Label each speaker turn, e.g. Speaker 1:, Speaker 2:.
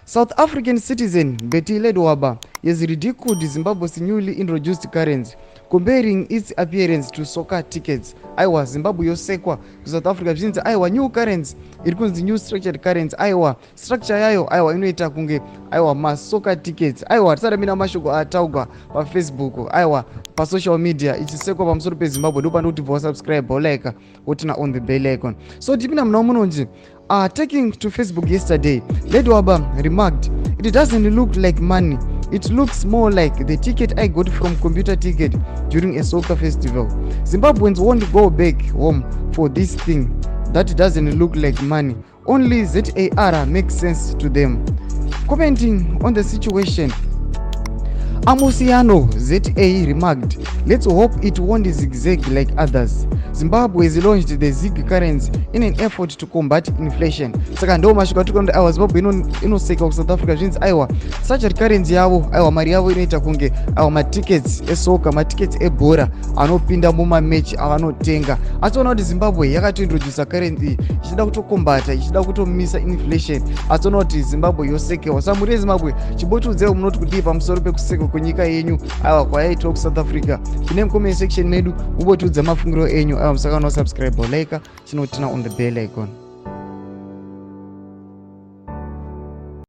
Speaker 1: South African citizen Betty Ledwaba has ridiculed Zimbabwe's newly introduced currency, comparing its appearance to soccer tickets. Aiwa, Zimbabwe yosekwa kuSouth Africa zvichinzi aiwa, new currency iri kunzi new structured currency, aiwa, structure yayo, aiwa, inoita kunge, aiwa, masoccer tickets. Aiwa, tisati mina mashoko ataugwa paFacebook, aiwa, pasocial media ichisekwa pamusoro peZimbabwe. Ndopanda kuti bva wasubscribe, wolike, woturn on the bell icon. So tipinda muna munonzi, taking to Facebook yesterday, Ledwaba remarked, "It doesn't look like money. It looks more like the ticket I got from Computer Ticket during a soccer festival. Zimbabweans won't go back home for this thing that doesn't look like money. Only ZAR makes sense to them." Commenting on the situation, Amosiano ZA remarked, "Let's hope it won't zigzag like others." Zimbabwe has launched the ZiG currency in an effort to combat inflation. Saka ndo mashoko atiri kuona kuti aiwa, Zimbabwe inoseka kuSouth Africa zvinzi aiwa, structured currency yavo, aiwa, mari yavo inoita kunge, aiwa, matickets esoccer, matickets ebhora anopinda mumamechi avanotenga. Asi ona kuti Zimbabwe yakatointrodusa currency ichida kutokombata, ichida kutomisa inflation, asi ona kuti Zimbabwe yosekewa. Saka muri yeZimbabwe, chimbotiudzai munoti kudii pamusoro pekusekwa kwenyika yenyu, aiwa, kwayaitwa kuSouth Africa. Tine mucomment section medu, mumbotiudza mafungiro enyu. Aiwa, musakana subscribe, like, chinoturn on the bell icon.